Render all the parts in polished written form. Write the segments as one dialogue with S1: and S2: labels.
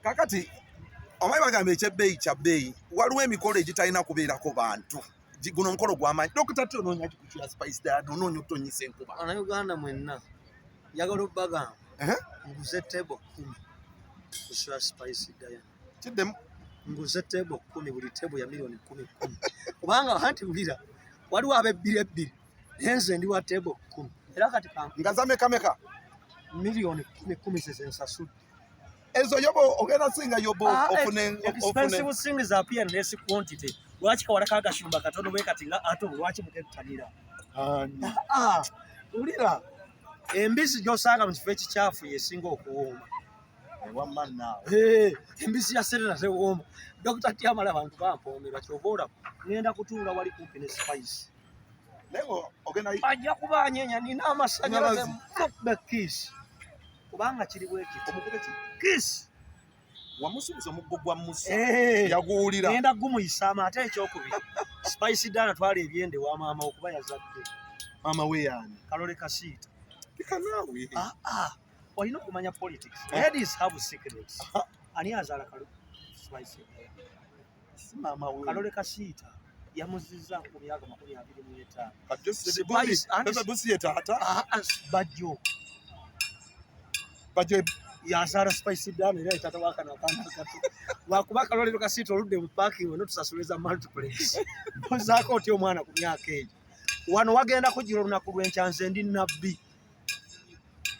S1: Kakati omanyi bagamba ekyebbeeyi kya bbeeyi, waliwo emikolo egitalina kubeerako bantu. Guno omukolo gw'amaanyi. Dokita T, onoonya kikukira Spice Diana, onoonya otonyisa enkuba.
S2: Bannayuganda mwenna, njagala obbagamba, nguze table 10 ku show ya Spice Diana.
S1: Kiddemu.
S2: Nguze table 10, buli table ya miliyoni 10 10, kubanga anti wulira, waliwo ab'ebbiri ebbiri, naye nze ndi wa table 10. Era kati
S1: Nga za meka meka?
S2: Miliyoni 10 10 ze zensasudde.
S1: Ezo yobo ogenda singa yobo.
S2: Ah,
S1: ofune
S2: expensive
S1: ofune
S2: things appear in less quantity. Lwaki kawala kagashumba katono bwe kati nga ate lwaki mutettanira?
S1: Ani?
S2: Ah, wulira, embisi gy'osanga mu kifo ekikyafu yesinga okuwooma.
S1: Wamma naawe.
S2: Hey, embisi ya Serena tewooma. Dr. Tiamala, abantu bampoomerwa, kyova olaba ŋŋenda kutuula wali kumpi ne Spice.
S1: Naye nga ogenda
S2: Ajja kuba anyenya, nina amasanyalaze.
S1: Ngalazi.
S2: Mukube kiss, kubanga kiri bwe kiti.
S1: Omukube ki?
S2: Kiss.
S1: Wamusuubiza omuggo gwa Musa.
S2: Eh.
S1: Yaguwulira.
S2: Ngenda gumuyisaamu. Ate ekyokubiri, Spice Diana twala ebyende wa maama, okuba yazadde.
S1: Maama we yaani?
S2: Kalole Kasiita.
S1: Leka naawe.
S2: Ah, ah. Olina okumanya politics.
S1: Eh.
S2: Ladies have secrets. Ani azaala Kalo Spice Diana?
S1: Si maama we.
S2: Kalole Kasiita yamuzizza ku myaka 25.
S1: Kati Joseph
S2: Spice,
S1: Bundi, Joseph Busi ye taata.
S2: Ah, ah, Bajjo.
S1: Bajjo.
S2: Yazaala Spice Diana, era ye taata wakano akaana akato. Lwakuba Kalolero Kasiita oludde mu parking, weno tusasuliza multiplex. Ozaako otya omwana ku myaka egyo? Wano wagenda kugira olunaku lw'enkya. Nze ndi nabbi.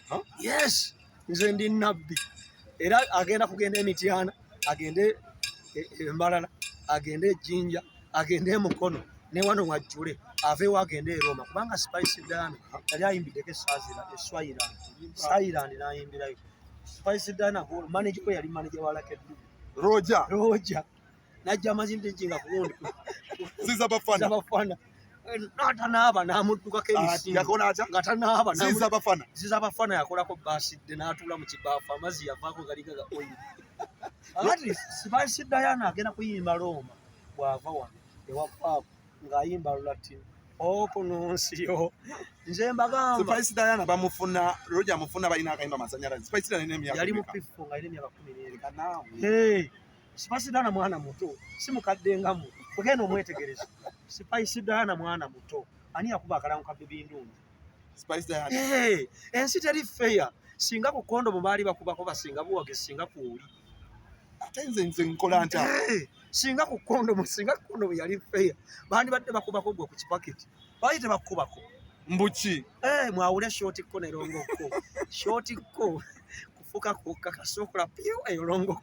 S1: Huh?
S2: Yes, nze ndi nabbi, era agenda kugenda Emityana, agende Embalala, agende Ejjinja, agende Emukono, ne wano wajjule, aveewo agende e Roma, kubanga Spice Diana yali ayimbiddeko esaazira eswailand sailand n'ayimbirayo. Spice Diana manager we yali manager wa Lucky Dube.
S1: Roger.
S2: Roger najja amazimbe nga kuwundi.
S1: Ziza Bafana.
S2: Zabafana n'atanaaba n'amuddukako emisinde.
S1: Yakola atya?
S2: Nga tanaaba.
S1: Ziza Bafana.
S2: Ziza Bafana yakolako basidde n'atuula mu kibaafu, amazzi yavaako galinga ga oil. Akati Spice Diana agenda kuyimba Roma bw'ava wano ewa Paapu ng'ayimba Lulatini okununsiyo. Nze mbagamba.
S1: Spice Diana bamufuna, Roger amufuna, balina akayimba Masanyalaze. Spice Diana alina emyaka
S2: Yali mu
S1: emeka?
S2: P4 nga alina emyaka 11.
S1: Leka naawe.
S2: Hey, Spice Diana mwana muto, si mukadde nga mu. Ogenda omwetegereza. Spice Diana mwana muto. Ani yakuba akalango ka Baby Ndungi?
S1: Spice Diana.
S2: Hey, ensi teri fair. Singa ku kondomu baali bakubako basinga buwage, singa kuoli.
S1: Ate nze nkola ntya?
S2: Hey, singa ku kondomu, singa ku kondomu yali fair, bandibadde bakubako gwe ku kipaketi. Baali tebakubako.
S1: Mbuki.
S2: Eh, mwawule short ko ne long ko. Short ko kufuka kokka kasookola piu, eyo long ko.